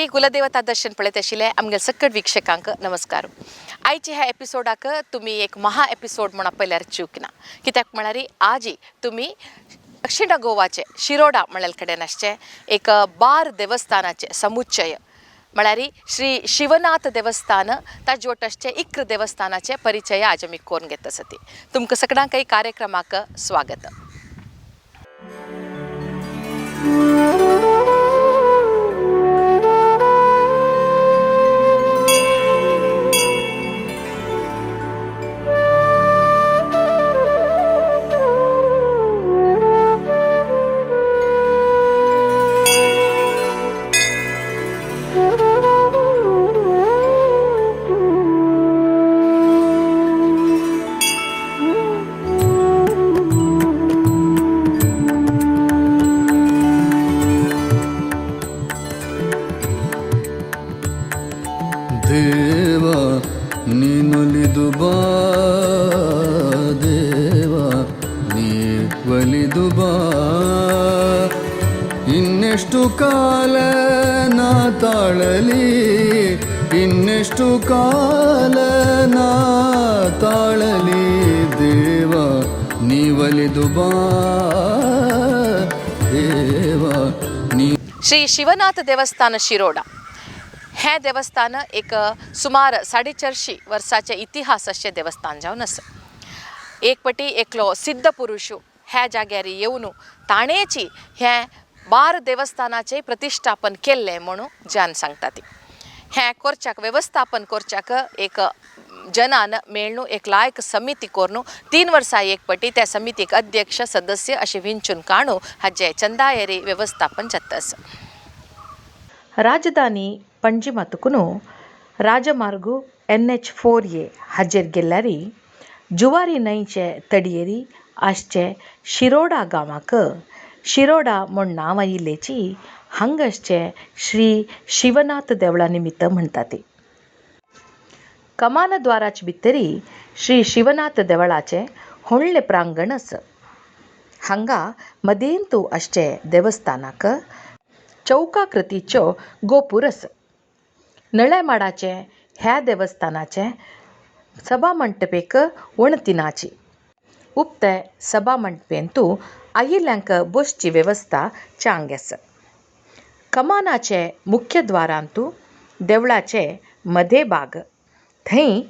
तुमी कुलदेवता दर्शन पळयत आशिल्ले आमगे सकट वीक्षकांक नमस्कार. आयच्या ह्या एपिसोडाक तुमी एक महा एपिसोड म्हणून पळयल्यार चूक ना, कित्याक म्हळ्यार आजी तुमी दक्षिण गोवाचे शिरोडा म्हळ्यार कडेन आसचे एक बार देवस्थानाचे समुच्चय म्हळ्यार श्री शिवनाथ देवस्थान ताजे वट आसचे इक्र देवस्थानाचे परिचय आज आमी करून घेत आसा. ती तुमकां सगळ्यांकय कार्यक्रमाक स्वागत. ದೇವ ನೀನೊಲಿದು ಬಾ, ದೇವ ನೀ ಒಲಿದು ಬಾ. ಇನ್ನೆಷ್ಟು ಕಾಲ ನಾ ತಾಳಲಿ, ಇನ್ನೆಷ್ಟು ಕಾಲ ನಾ ತಾಳಲಿ, ದೇವ ನೀ ಒಲಿದು ಬಾ, ದೇವ ನೀ. श्री शिवनाथ देवस्थान शिरोडा हें देवस्थान एक सुमार 450 वर्साचें इतिहास अशें देवस्थान जावन आसा. एक पटी एकलो सिद्ध पुरुश ह्या जाग्यार येवन ताणेची हें बार देवस्थानाचें प्रतिश्ठापन केल्लें म्हणून जन सांगता. ती हें करच्याक वेवस्थापन करच्याक एक जनान मेळ्ळू एक लायक समिती करून 3 वर्सां एक पटी त्या समितीक अध्यक्ष सदस्य अशें विंचून काडून हाजें चंदायरी वेवस्थापन जाता आसा. राजधानी पणजी मातुकून राजमार्ग NH 4A हाजेर गेल्यारी जुवारी न्हंयचे तडयेरी आसचे शिरोडा गांवाक शिरोडा म्हूण नांव आयिल्ल्याची हांगासचे श्री शिवनाथ देवळा निमित्त म्हणटा ती. कमानद्वाराचे भितरी श्री शिवनाथ देवळाचें व्हडलें प्रांगण आसा. हांगा मदेंतू आसचे देवस्थानाक चौकाकृतीच्यो गोपूर आसा. नळ्यामाडाचें ह्या देवस्थानाचें सभा मंटपेक वणतिनाची उक्ते सभा मंटपेंतू आयिल्ल्यांक बसची वेवस्था चांग आसा. कमानाचे मुख्य द्वारांतू देवळाचे मधे भाग थंय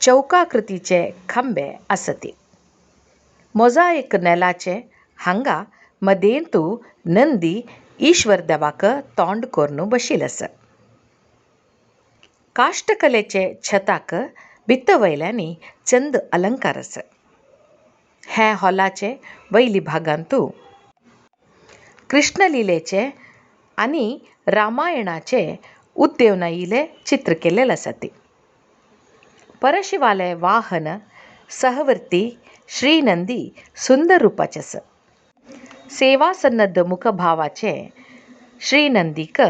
चौकाकृतीचे खांबे आसती. मोजायक नेलाचे हांगा मदेंतू नंदी ईश्वर देवाक तोंड करून बशिल्लें आसा. काश्टकलेचे छताक भित्त वयल्यांनी चंद अलंकार आसा. हे हॉलाचे वयली भागांतू कृष्णलिलेचे आनी रामायणाचे उद्देवनायिले चित्र केल्लेले आसा. ती परशिवाले वाहन सहवर्ती श्रीनंदी सुंदर रूपाचे आसा. सेवा सन्नद्ध मुखभावाचे श्रीनंदीक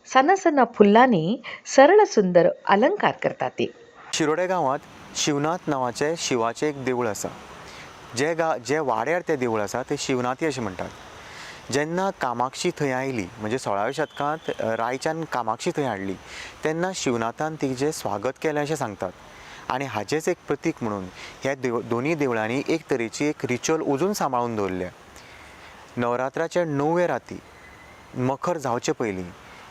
सन्न सन्न फुलांनी सरळ सुंदर अलंकार करतात. ती शिरोडे गांवांत शिवनाथ नांवाचें शिवाचें एक देवूळ आसा. जे वाड्यार तें देवूळ आसा तें शिवनाथी अशें म्हणटात. जेन्ना कामाक्षी थंय आयली म्हणजे 16व्या शतकांत रायच्यान कामाक्षी थंय हाडली तेन्ना शिवनाथान तिजें स्वागत केलें अशें सांगतात. आनी हाजेंच एक प्रतीक म्हणून ह्या दोनूय देवळांनी एक तरेची एक रिच्युअल अजून सांबाळून दवरल्या. नवरात्राच्या 9वे राती मखर जावचे पयलीं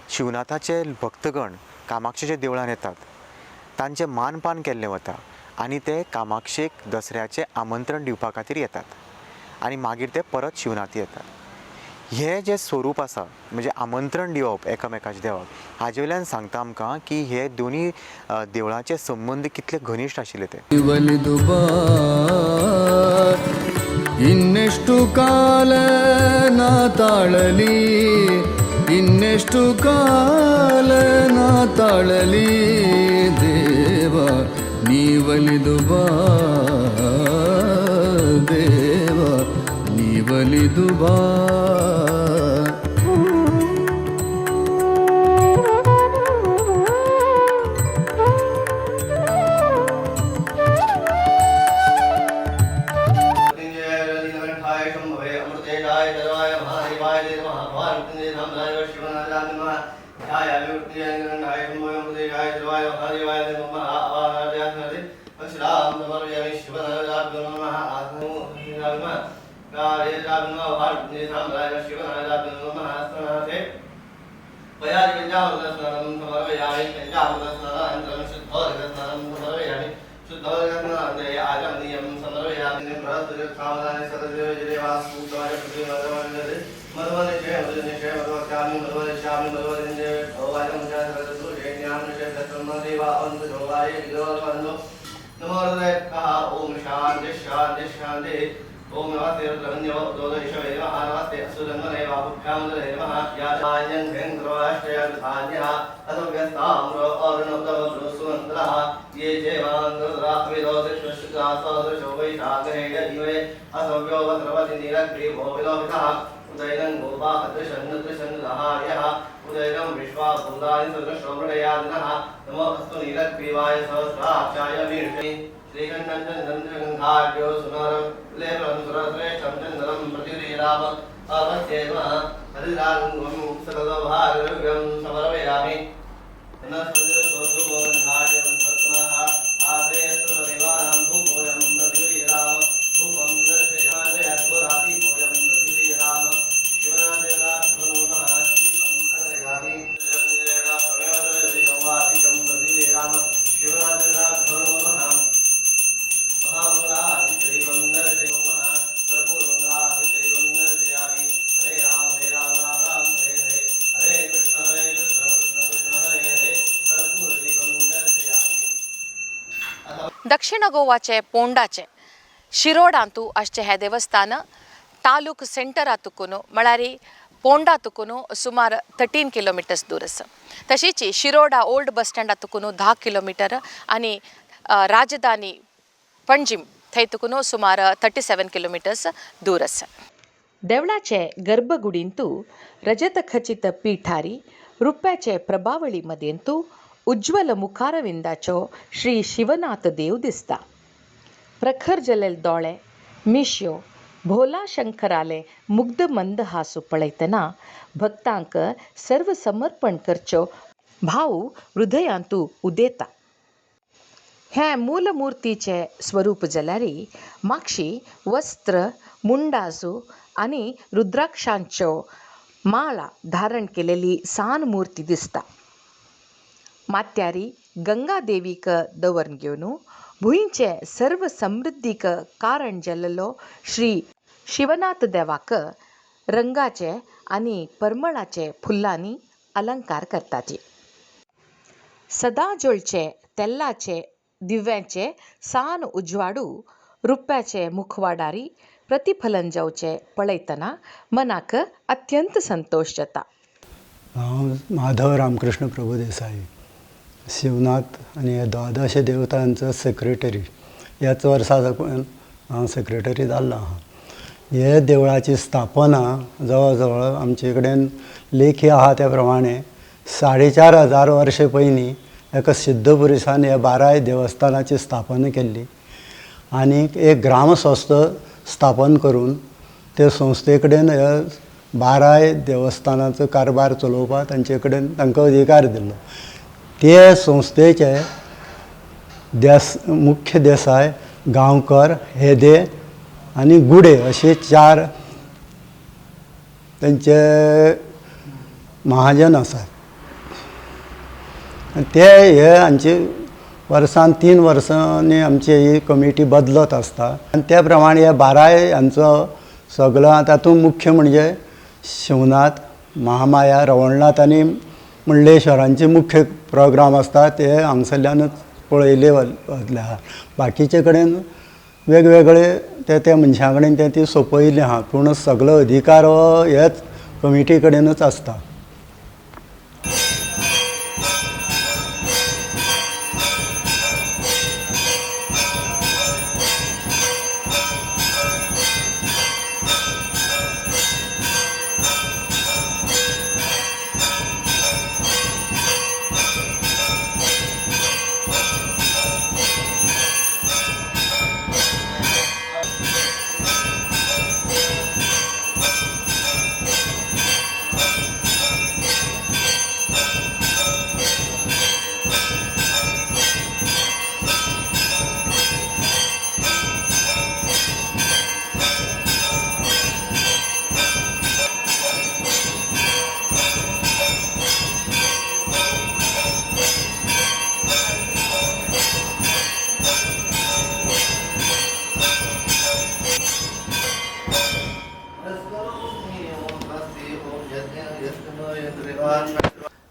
शिवनाथाचे भक्तगण कामाक्षीच्या देवळान येतात, तांचें मानपान केल्लें वता आनी ते कामाक्षेक दसऱ्याचें आमंत्रण दिवपा खातीर येतात आनी मागीर ते परत शिवनाथी येतात. हें जें स्वरूप आसा म्हणजे आमंत्रण दिवप एकामेकाच्या देवाक, हाजे वयल्यान सांगता आमकां की हे दोनूय देवळाचे संबंद कितले घनिश्ट आशिल्ले ते. ಒಲಿದು ಬಾ, ಇನ್ನೆಷ್ಟು ಕಾಲ ನಾ ತಾಳಲಿ, ಇನ್ನೆಷ್ಟು ಕಾಲ ನಾ ತಾಳಲಿ, ದೇವ ನೀ ಒಲಿದು ಬಾ, ದೇವ ನೀ ಒಲಿದು ಬಾ. दक्षिण गोवाचे पोंडाचे शिरोडांतू आसचें हें देवस्थान तालूक सेंटरा तुकून म्हळ्यार पोंडा तुकून सुमार 13 किलोमिटर्स दूर आसा. तशीच शिरोडा ओल्ड बस स्टँडा तुकून 10 किलोमिटर आनी राजधानी पणजीम थंय तुकून सुमार 37 किलोमिटर्स दूर आसा. देवळाचे गर्भगुडींतू रजतखचित पिठारी रुप्याचे प्रभावळी मदेंतू उज्ज्वल मुखारविंदाचो श्री शिवनाथ देव दिसता. प्रखर जलेल दोळे मिश्यो भोला शंकराले मुग्ध मंद हासू पळयतना भक्तांक सर्व समर्पण करच्यो भाव हृदयांतू उदेता. हें मूलमूर्तीचें स्वरूप जाल्यार मागशी वस्त्र मुंडासू आनी रुद्राक्षांच्यो माळा धारण केलेली सान मूर्ती दिसता. मात्यारी गंगा देवीक दवरून घेवन भुंयचे सर्व समृद्धीक कारण जाल्लो श्री शिवनाथ देवाक रंगाचे आनी परमळाचे फुलांनी अलंकार करतात. सदां जळचे तेल्लाचे दिव्याचे सान उजवाडू रुप्याचे मुखवाडारी प्रतिफलन जावचे पळयतना मनाक अत्यंत संतोश जाता. हांव माधव रामकृष्ण प्रभुदेसाई, शिवनाथ आनी द्वादश देवतांचो सेक्रेटरी. ह्याच वर्सा साकून हांव सेक्रेटरी जाल्लो आहा. हे देवळाची स्थापना जवळ जवळ आमचे कडेन लेखी आहा त्या प्रमाणे 4500 वर्सां पयलीं एका सिद्ध पुरुशान ह्या बाराय देवस्थानाची स्थापना केल्ली आनी एक ग्रामसंस्था स्थापन करून ते संस्थे कडेन ह्या बाराय देवस्थानाचो कारभार चलोवपाक तांचे कडेन तांकां अधिकार दिल्लो. ते संस्थेचे मुख्य देसाय गांवकर, हेदे आनी गुडे अशे 4 तांचे महाजन आसात. ते हे हांचे वर्सान 3 वर्सांनी आमची ही कमिटी बदलत आसता आनी त्या प्रमाणे हे बाराय हांचो सगळो तातूंत मुख्य म्हणजे शिवनाथ, महामाया, रवळनाथ आनी मंडलेश्वरांचे मुख्य प्रोग्राम आसता ते हांगसरल्यानूच पळयले वतले आहा. बाकीचे कडेन वेगवेगळे ते त्या मनशां कडेन ते ती सोंपयल्ली आहा, पूण सगळो अधिकार हो ह्याच कमिटी कडेनूच आसता.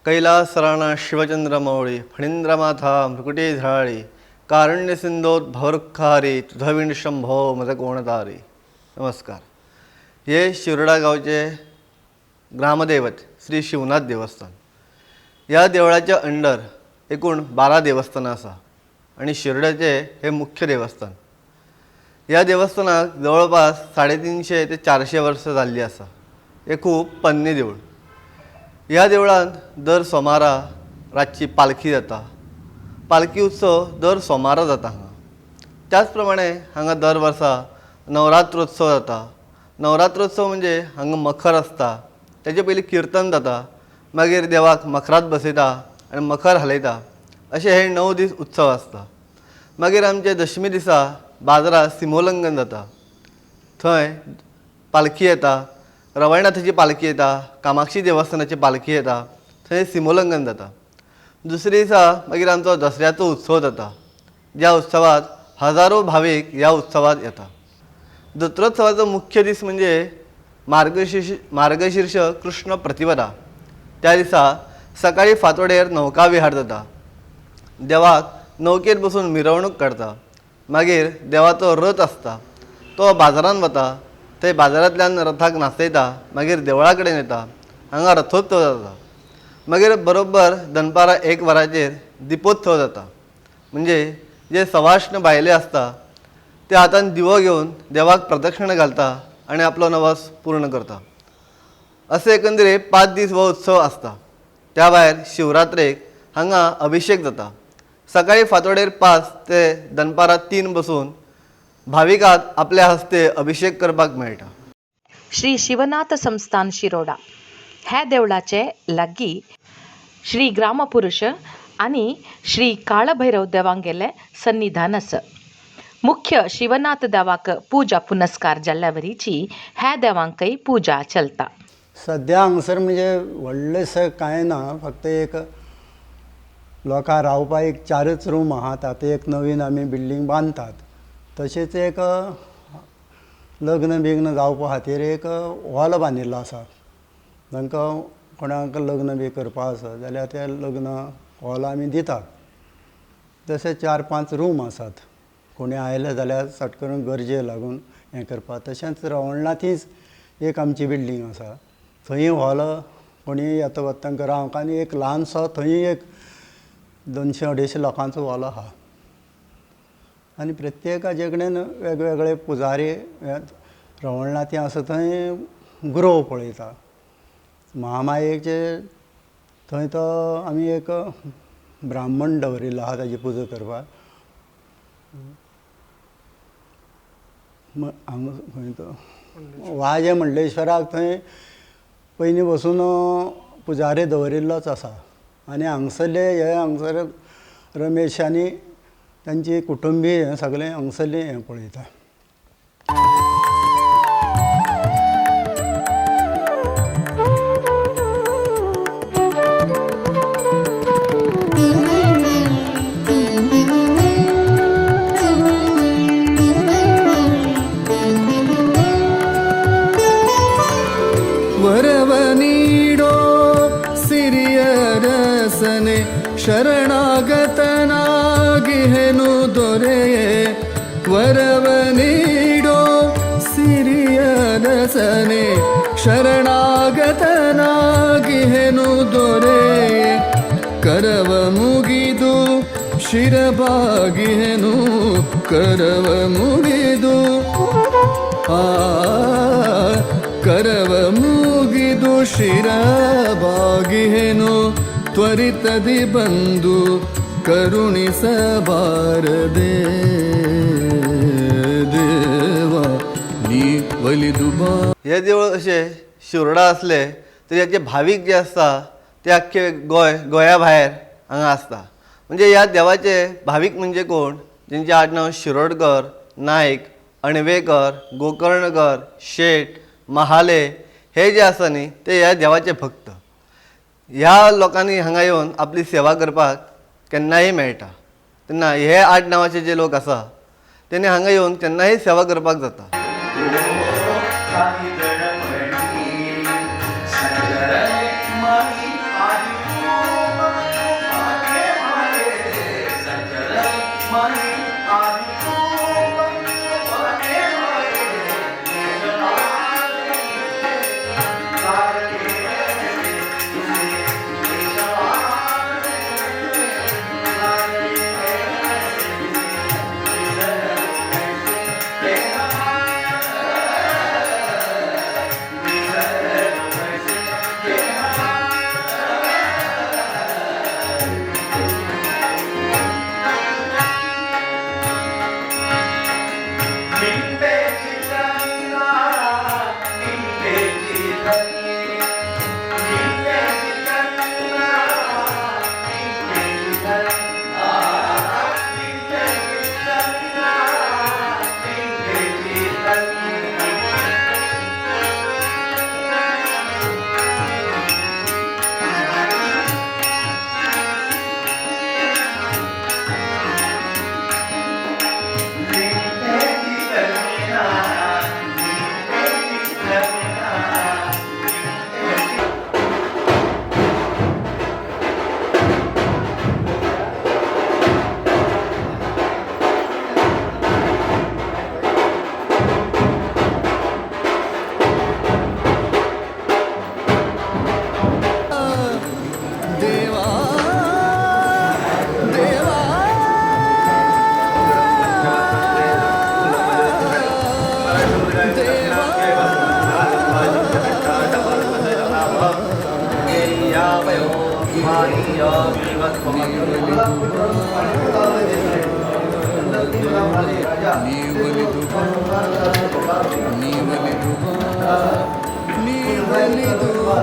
कैलासराणा शिवचंद्र मौळी फणींद्रमाथा मृकुटे झराळी कारुण्य सिंधोत भवरुखारी तुझविण शंभो मज कोण तारी. नमस्कार. हे शिरोडा गांवचे ग्रामदैवत श्री शिवनाथ देवस्थान. ह्या देवळाच्या अंडर एकूण 12 देवस्थानां आसा आनी शिरोड्याचें हें मुख्य देवस्थान. ह्या देवस्थानाक जवळपास 350 ते 400 वर्सां जाल्लीं आसा. हें खूब पोन्नें देवूळ. ह्या देवळांत दर सोमारा रातची पालखी जाता. पालखी उत्सव दर सोमारा जाता हांगा. त्याच प्रमाणे हांगा दर वर्सा नवरात्रोत्सव जाता. नवरात्रोत्सव म्हणजे हांगा मखर आसता, तेजे पयलीं किर्तन जाता, मागीर देवाक मखरांत बसयता आनी मखर हालयता. अशे हे 9 दीस उत्सव आसता. मागीर आमचे दशमी दिसा बाजारांत सिमोलंगन जाता. थंय पालखी येता, रवळनाथाची पालखी येता, कामाक्षी देवस्थानाची पालखी येता, थंय सिमोलंगन जाता. दुसरे दिसा मागीर आमचो दसऱ्याचो उत्सव जाता, ज्या उत्सवात हजारो भावीक ह्या उत्सवात येता. दत्रोत्सवाचो मुख्य दीस म्हणजे मार्गशीर्ष कृष्ण प्रतिपदा. त्या दिसा सकाळी फांतोडेर नौका विहार जाता. देवाक नौकेर बसून मिरवणूक काडटा. मागीर देवाचो रथ आसता, तो बाजारान वता, थंय बाजारांतल्यान रथाक नाचयता, मागीर देवळा कडेन येता, हांगा रथोत्सव जाता. मागीर बरोबर दनपारां 1 वरांचेर दिपोत्सव जाता. म्हणजे जे सवाष्ण भायले आसता ते हातान दिवो घेवन देवाक प्रदक्षिणा घालता आनी आपलो नवस पूर्ण करता. असे एकंदरीत 5 दीस हो उत्सव आसता. त्या भायर शिवरात्रेक हांगा अभिशेक जाता. सकाळी फांतोडेर 5 ते दनपारां 3 बसून भाविकांक आपल्या हस्ते अभिशेक करपाक मेळटा. श्री शिवनाथ संस्थान शिरोडा ह्या देवळाचे लागीं श्री ग्रामपुरुष आनी श्री काळभैरव देवांगेलें सन्निधान आसा. मुख्य शिवनाथ देवाक पुजा पुनस्कार जाल्ल्या वरीची ह्या देवांकय पुजा चलता. सद्या हांगसर म्हणजे व्हडलेंशें कांय ना, फक्त एक लोकां रावपाक एक 4च रूम आहात. आतां एक नवीन आमी बिल्डींग बांदतात. तशेंच एक लग्न बिग्न जावपा खातीर एक हॉल बांदिल्लो आसा. तांकां कोणाक लग्न बी करपा आसा जाल्यार ते लग्न हॉल आमी दितात. तशें 4-5 रूम आसात. कोणी आयले जाल्यार सट करून गरजे लागून हें करपाक. तशेंच रवळनाथीच एक आमची बिल्डींग आसा, थंय हॉल कोणी येता वता तांकां रावंक आनी एक ल्हानसो थंय एक 200-250 लोकांचो हॉल आसा. आनी प्रत्येकाचे कडेन वेगवेगळे पुजारी रवळनाथी आसा थंय गुरव पळयता. महामायेचे थंय तो आमी एक ब्राह्मण दवरिल्लो आसा ताजी पुजा करपाक. हांगा खंय तो वाजे मंडलेश्वराक थंय पयलीं बसून पुजारी दवरिल्लोच आसा. आनी हांगसरले हे हांगसर रमेश आनी तांची कुटुंबी हें सगळें हांगसरलें हें पळयता. ವರವ ನೀಡೋ ಸಿರಿಯ ರಸನೆ ಶರಣಾಗತನಾಗಿಹೆನು ದೊರೆಯೇ. ವರವ ನೀಡೋ ಸಿರಿಯ ರಸನೆ ಶರಣಾಗತನಾಗಿಹೆನು ದೊರೆಯೇ. ಕರವ ಮುಗಿದು ಶಿರಬಾಗಿಹೆನು, ಕರವ ಮುಗಿದು ಆ ಕರವ ಮುಗಿದು ಶಿರಬಾಗಿಹೆನು. ತ್ವರಿತದಿ ಬಂದು ಕರುಣಿಸಬಾರದೆ ದೇವ ನೀ ಒಲಿದು ಬಾ. हे देवूळ अशें शिरोडा आसलें तरी हाचे भावीक जे आसता ते आख्खे गोंय गोंया भायर हांगा आसता. म्हणजे ह्या देवाचे भावीक म्हणजे कोण, जेंचे आडनांव शिरोडकर, नायक, अणवेकर, गोकर्णकर, शेट, महाले हे जे आसा न्ही ते ह्या देवाचे भक्त. ह्या लोकांनी हांगा येवन आपली सेवा करपाक केन्नाय मेळटा. तेन्ना हे आडनांवाचे जे लोक आसा तेणी हांगा येवन केन्नाय सेवा करपाक जाता. ನೀ ಒಲಿದು ಬಾ, ನೀ ಒಲಿದು ಬಾ, ನೀ ಒಲಿದು ಬಾ.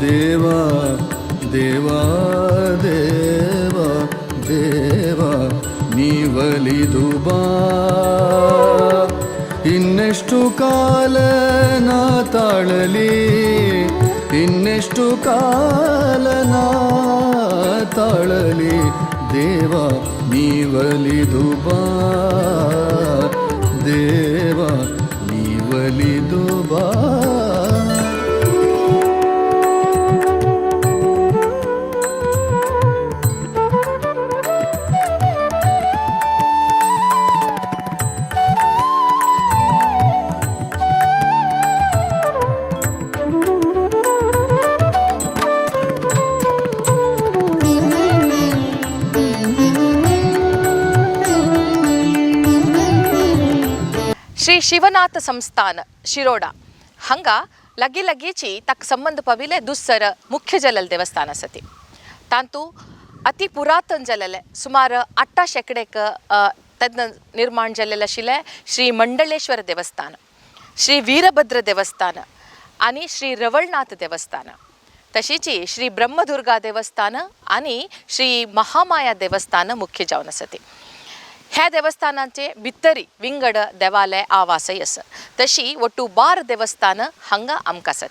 ದೇವಾ ದೇವಾ ದೇವಾ ದೇವಾ ನೀ ಒಲಿದು ಬಾ. ಇನ್ನೆಷ್ಟು ಕಾಲ ನಾ ತಾಳಲಿ, ಇನ್ನೆಷ್ಟು ಕಾಲ ನಾ ತಾಳಲಿ, ದೇವ ನೀ ಒಲಿದು ಬಾ, ದೇವ ನೀ ಒಲಿದು ಬಾ. ಶ್ರೀ ಶಿವನಾಥ ಸಂಸ್ಥಾನ ಶಿರೋಡ ಹಂಗ ಲಗಿ ಲಗೀಚಿ ತಕ್ಕ ಸಂಬಂಧ ಪವಿಲೆ ದುಸ್ಸರ ಮುಖ್ಯ ಜಲಲ್ ದೇವಸ್ಥಾನ ಸತಿ. ತಾಂತು ಅತಿ ಪುರಾತನ ಜಲಲೆ ಸುಮಾರು ಅಟ್ಟ ಶೆಕಡೆಕ ತದ್ನ ನಿರ್ಮಾಣ ಜಲೆಲ ಶಿಲೆ ಶ್ರೀ ಮಂಡಳೇಶ್ವರ ದೇವಸ್ಥಾನ, ಶ್ರೀ ವೀರಭದ್ರ ದೇವಸ್ಥಾನ आणि श्री रवळनाथ देवस्थान, तशीची श्री ब्रह्मदुर्गा देवस्थान आणि श्री महामाया देवस्थान मुख्य जावन आसा. ह्या देवस्थानाचे भितरी विंगड देवालय आवासय आसा. तशी ಒಟ್ಟು 12 देवस्थान हांगा आमकां आसा.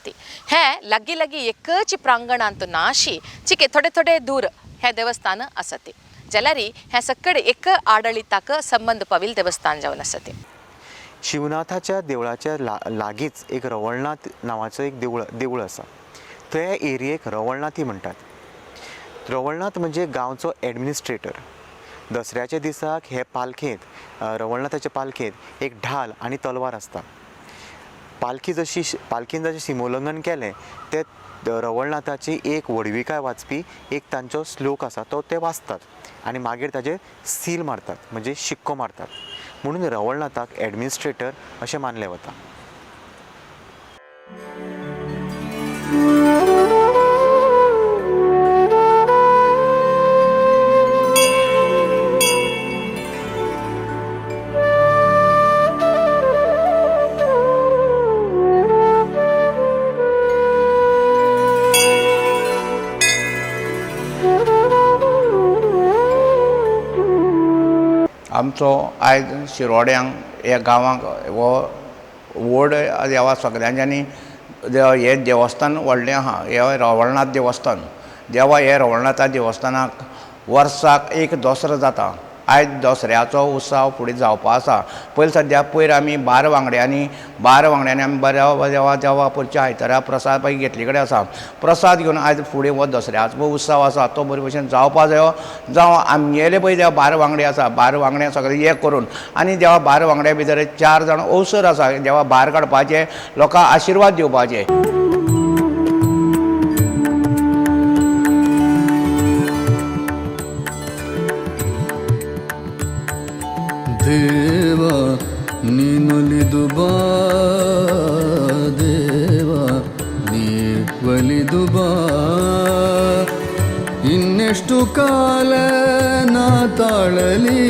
हे लागीं लागीं एकच प्रांगणांत नाशी चिके थोडे थोडे दूर हे देवस्थान आसा. जाल्यार हें सगळे एक आडळिताक संबंद पाविल्लें देवस्थान जावन आसा तें. शिवनाथाच्या देवळाच्या लागींच एक रवळनाथ नांवाचो एक देवूळ आसा. त्या एरियेक रवळनाथी म्हणटात. रवळनाथ म्हणजे गांवचो एडमिनिस्ट्रेटर. दसऱ्याच्या दिसाक हे पालखेंत, रवळनाथाच्या पालखेंत एक ढाल आनी तलवार आसता. पालखेन जशें सिमोल्लंघन केलें ते रवळनाथाची एक व्हडविकाय वाचपी एक तांचो श्लोक आसा तो ते वाचतात आनी मागीर ताजेर सील मारतात, म्हणजे शिक्को मारतात. म्हणून रवळनाथाक एडमिनिस्ट्रेटर अशें मानलें वता. आमचो आयज शिरोड्यांक ह्या गांवांक हो व्हड देवा सगळ्यांच्यांनी हें देवस्थान व्हडलें आहा, हें रवळनाथ देवस्थान. देवा हे रवळनाथा देवस्थानाक वर्साक एक दसरो जाता. आयज दसऱ्याचो उत्सव फुडें जावपा आसा. पयलीं सद्या पयर आमी 12 वांगड्यांनी आमी बऱ्या देवा देवा पयरच्या आयतारा प्रसाद पळय घेतले कडेन आसा. प्रसाद घेवन आयज फुडें हो दसऱ्याचो उत्सव आसा तो बरे भशेन जावपा जायो. जावं आमगेले पळय देवा 12 वांगडी आसा, 12 वांगड्यां सगळे एक करून आनी देवा 12 वांगड्या भितर 4 जाण अवसर आसा देवा भार काडपाचे, लोकांक आशिर्वाद दिवपाचे. ದೇವ ನೀನೊಲಿದು ಬಾ, ದೇವ ನೀ ಒಲಿದು ಬಾ, ಇನ್ನೆಷ್ಟು ಕಾಲ ನಾ ತಾಳಲಿ,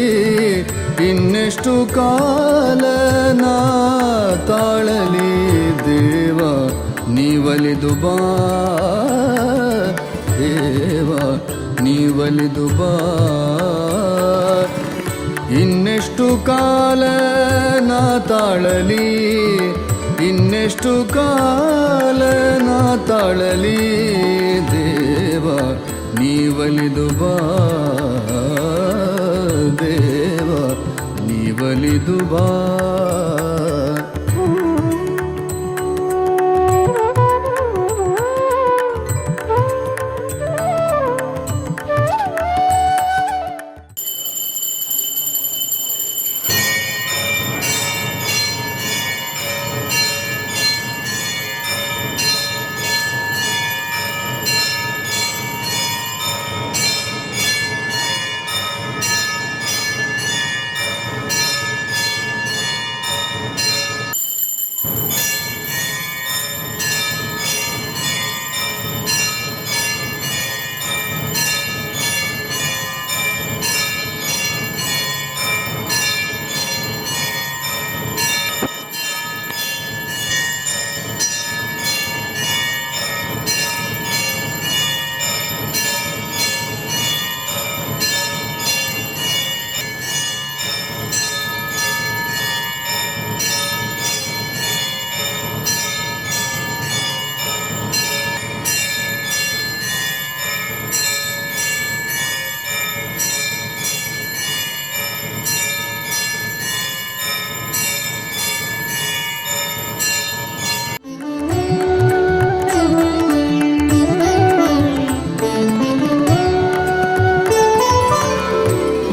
ಇನ್ನೆಷ್ಟು ಕಾಲ ನಾ ತಾಳಲಿ, ದೇವ ನೀ ಒಲಿದು ಬಾ, ದೇವ ನೀ ಒಲಿದು ಬಾ, ಇನ್ನೆಷ್ಟು ಕಾಲ ನಾ ತಾಳಲಿ, ಇನ್ನೆಷ್ಟು ಕಾಲ ನಾ ತಾಳಲಿ, ದೇವ ನೀ ಒಲಿದು ಬಾ, ದೇವ ನೀ ಒಲಿದು ಬಾ.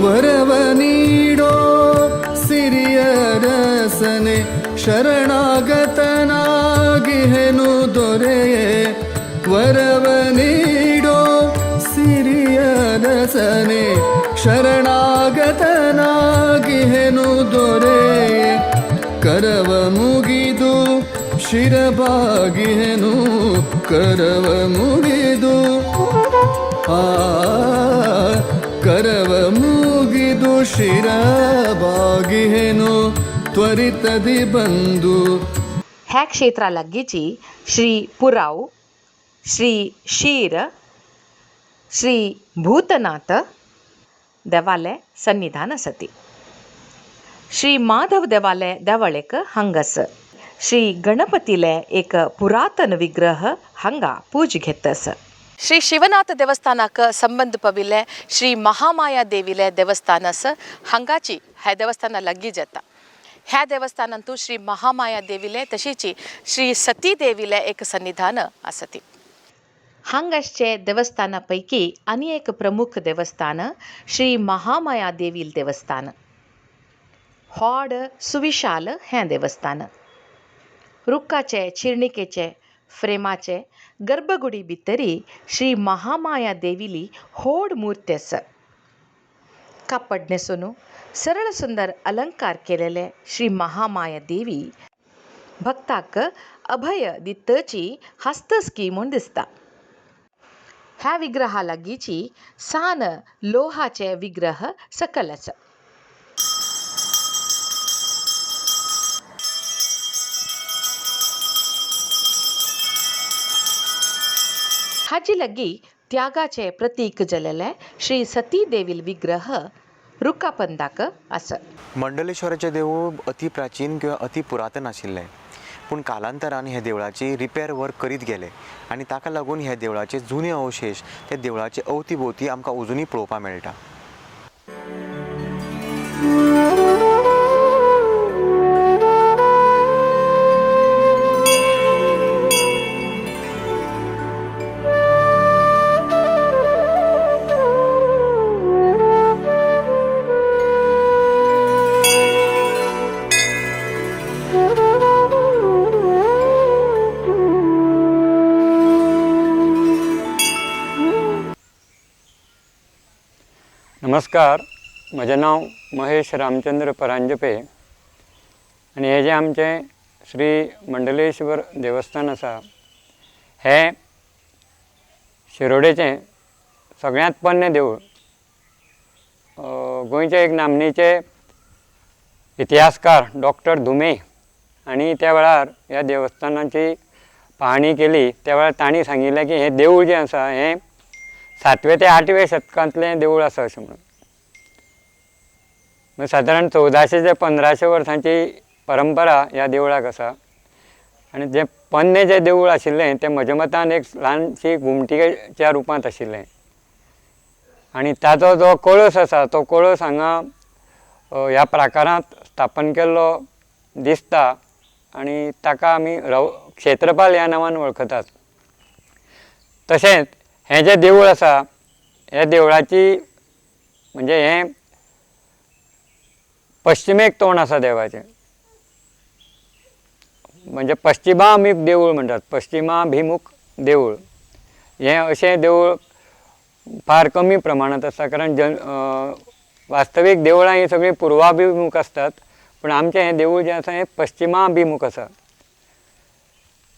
ವರವ ನೀಡೋ ಸಿರಿಯ ರಸನೆ ಶರಣಾಗತನಾಗಿಹೆನು ದೊರೆಯೇ, ವರವ ನೀಡೋ ಸಿರಿಯ ರಸನೆ ಶರಣಾಗತನಾಗಿಹೆನು ದೊರೆಯೇ, ಕರವ ಮುಗಿದು ಶಿರಬಾಗಿಹೆನು, ಕರವ ಮುಗಿದು ಆ ಕರವ ಮುಗಿದು ಶಿರಬಾಗಿಹೆನು ತ್ವರಿತದಿ ಬಂದು. ह्या क्षेत्रा लागींची श्री पुराव, श्री शीर, श्री भूतनाथ देवालय सन्निधान आसती. श्री माधव देवालय देवळेक हांगास श्री गणपतीले एक पुरातन विग्रह हांगा पूज घेत आसा. श्री शिवनाथ देवस्थानाक संबंद पविल्ले श्री महामाया देवीले देवस्थान आसा. हांगाची ह्या देवस्थाना लागीं जाता. ह्या देवस्थानांतू श्री महामाया देवीले तशीच श्री सती देवीले एक सन्निधान आसा. ती हांगासचे देवस्थाना पैकी आनी एक प्रमुख देवस्थान श्री महामाया देवील देवस्थान. व्हड सुविशाल हें देवस्थान. रुखाचे चिरणिकेचे फ्रेमाचे गर्भगुडी भितरी श्री महामाया देवीली व्हड मूर्ती आसा. कापड न्हेसून सरळ सुंदर अलंकार केलेले श्री महामाया देवी भक्ताक अभय दितची हासतस्की म्हूण दिसता. ह्या विग्रहा लागींची सान लोहाचे विग्रह सकल आसा. हाजी लागीं त्यागाचे प्रतीक जालेले श्री सती देवील विग्रह रुखापंदाक आसा. मंडलेश्वराचें देवूळ अती प्राचीन किंवा अती पुरातन आशिल्लें, पूण कालांतरान ह्या देवळाची रिपेर वर्क करीत गेले आनी ताका लागून ह्या देवळाचे जुने अवशेश त्या देवळाचे अवती भोवती आमकां अजुनूय पळोवपाक मेळटा. नमस्कार, म्हजें नांव महेश रामचंद्र परांजपे आनी हें जें आमचें श्री मंडलेश्वर देवस्थान आसा हें शिरोडेचें सगळ्यांत पोन्नें देवूळ. गोंयचे एक नामनेचे इतिहासकार डॉक्टर धुमे आनी त्या वेळार ह्या देवस्थानाची पाहणी केली. त्या वेळार तांणी सांगिल्लें की हें देवूळ जें आसा हें 7व्या ते 8व्या शतकांतलें देवूळ आसा अशें म्हणून. सादारण 1400 ते 1500 वर्सांची परंपरा ह्या देवळाक आसा आनी जें पोन्नें जें देवूळ आशिल्लें तें म्हज्या मतान एक ल्हानशी घुमटीच्या रुपांत आशिल्लें आनी ताचो जो कळस आसा तो कळस हांगा ह्या प्राकारांत स्थापन केल्लो दिसता आनी ताका आमी क्षेत्रपाल ह्या नांवान वळखतात. तशेंच हें जें देवूळ आसा ह्या देवळाची म्हणजे हें पश्चिमेक तोंड आसा देवाचें, म्हणजे पश्चिमाभिमुख देवूळ म्हणटात. पश्चिमाभिमुख देवूळ हें अशें देवूळ फार कमी प्रमाणांत आसा, कारण वास्तवीक देवळां हीं सगळीं पुर्वाभिमुख आसतात, पूण आमचें हें देवूळ जें आसा हें पश्चिमाभिमुख आसा.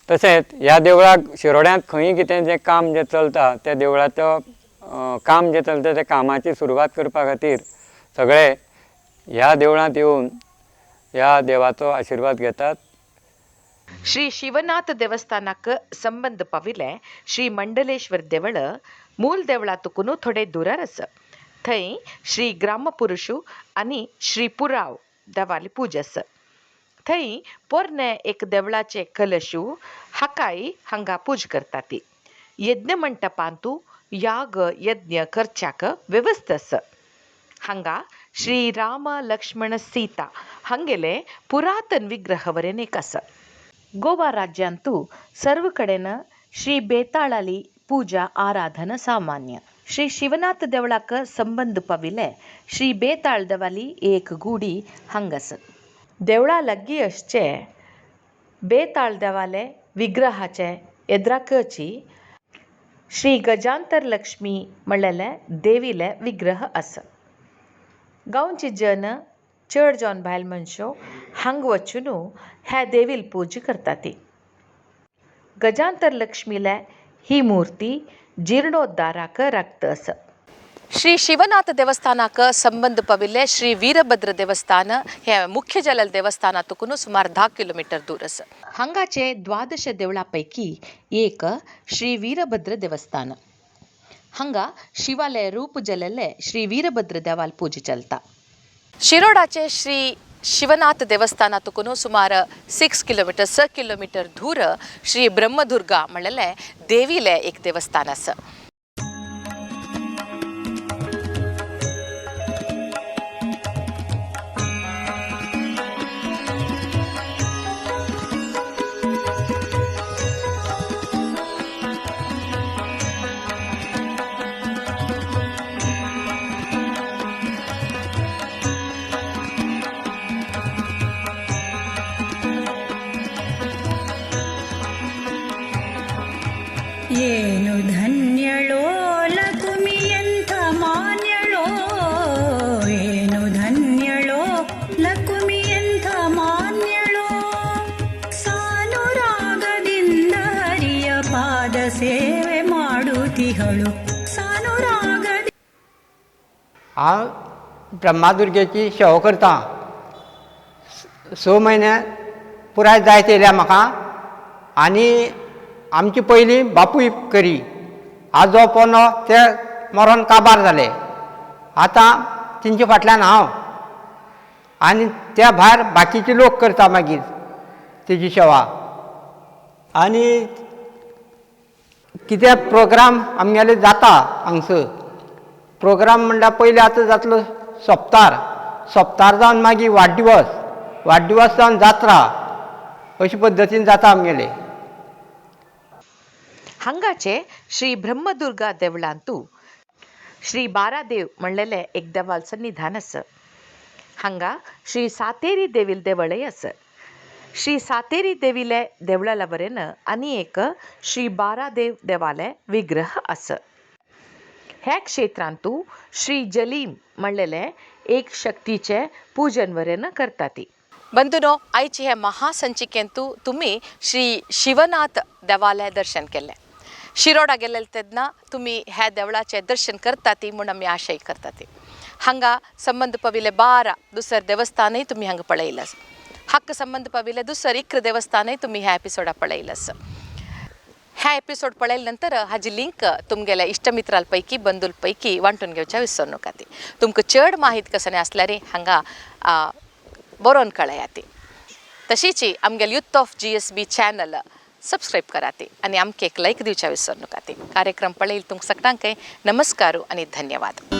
तशेंच ह्या देवळाक शिरोड्यांत खंय कितें जें काम जें चलता त्या देवळाचो काम जें चलता त्या कामाची सुरवात करपा खातीर सगळे ह्या देवळांत येवन ह्या देवाचो आशिर्वाद घेतात. श्री शिवनाथ देवस्थानाक संबंद पाविल्लें श्री मंडलेश्वर देवळ मूल देवळा तुकून थोडे दुरार आसा. थंय श्री ग्रामपुरुषू आनी श्री पुराव देवाली पूजा आसा. थंय पोरणे एक देवळाचे कलशू हाकाय हांगा पूज करतात. ती यज्ञ मंटपांतू याग यज्ञ करच्याक वेवस्था आसा. हांगा श्री राम लक्ष्मण सीता हांगेले पुरातन विग्रह वरेन एक आसा. गोवा राज्यांतू सर्व कडेन श्री बेताळाली पूजा आराधना सामान्य. श्री शिवनाथ देवळाक संबंद पाविल्ले श्री बेताळ देवाली एक गुडी हांगासर. देवळा लागीं आसचे बेताळ देवाले विग्रहाचे एद्राकची श्री गजांतर लक्ष्मी म्हणलेले देवीले विग्रह आसा. गांवची जन चड जावन बायल मनशो हांगा वचून ह्या देवील पूजा करतात. गजांतर लक्ष्मीले ही मूर्ती जीर्णोद्धाराक राखता आसा. श्री शिवनाथ देवस्थानाक संबंद पाविल्ले श्री वीरभद्र देवस्थान हे मुख्य जलल देवस्थाना तुकून सुमार 10 किलोमीटर दूर आसा. हांगाचे 12 देवळां पैकी एक श्री वीरभद्र देवस्थान. हांगा शिवालय रूप जलले श्री वीरभद्र देवाल पूजा चलता. शिरोडाचे श्री शिवनाथ देवस्थाना तुकून सुमार 6 किलोमीटर 6 किलोमीटर दूर श्री ब्रह्मदुर्गा म्हणलेलें देवीलें एक देवस्थान आसा. ಏನು ಧನ್ಯಳೋ ಲಕುಮಿಯಂಥ ಮಾನ್ಯಳೋ, ಏನು ಧನ್ಯಳೋ ಲಕುಮಿಯಂಥ ಮಾನ್ಯಳೋ, ಸಾನುರಾಗದಿಂದ ಹರಿಯ ಪಾದ ಸೇವೆ ಮಾಡುತ್ತಿಹಳು ಸಾನುರಾಗ. हांव ब्रह्मादुर्गेची सेवा करतां. 6 म्हयने पुराय जायत येयल्या म्हाका. आनी आमची पयलीं बापूय करी, आजो पोनो ते मरोन काबार जाले. आतां तेंचे फाटल्यान हांव आनी त्या भायर बाकीचे लोक करता मागीर तेजी सेवा. आनी कितें प्रोग्राम आमगेले जाता हांगसर प्रोग्राम म्हणल्यार पयलीं आतां जातलो सोप्तार, सोप्तार जावन मागीर वाडदिवस, वाडदिवस जावन जात्रा, अशे पद्दतीन जाता आमगेले. हांगाचे श्री ब्रह्मदुर्गा देवळांतू श्री बारादेव म्हणलेले एक देवाल सन्निधान आसा. हांगा श्री सातेरी देवील देवळय आसा. श्री सातेरी देवीले देवळाला वरेन आनी एक श्री बारादेव देवाले विग्रह आसा. ह्या क्षेत्रांतू श्री जलीम म्हणलेले एक शक्तीचे पूजन वरेन करतात. बंधुनो, आयचे हे महासंचिकेंतू तुमी श्री शिवनाथ देवालय दर्शन केलें. शिरोडा गेल्ले तेन्ना तुमी ह्या देवळाचें दर्शन करतात म्हूण आमी आशय करतात. हांगा संबंद पविले 12 दुसरे देवस्थानय तुमी हांगा पळयलां. हक्क संबंद पविले दुसरे 11 देवस्थानय तुमी ह्या एपिसोडा पळयलां. ह्या एपिसोड पळयले नंतर हाजी लिंक तुमगेल्या इश्टमित्रां पैकी बंधूल पैकी वांटून घेवच्या विसरू नका. ती तुमकां चड माहिती कसली आसल्यार हांगा बरोवन कळयात. तशीच आमगेले youth of GSB channel subscribe करात आनी आमकां एक लायक दिवच्या विसरू नका. कार्यक्रम पळयल तुमकां सगळ्यांक नमस्कार आनी धन्यवाद.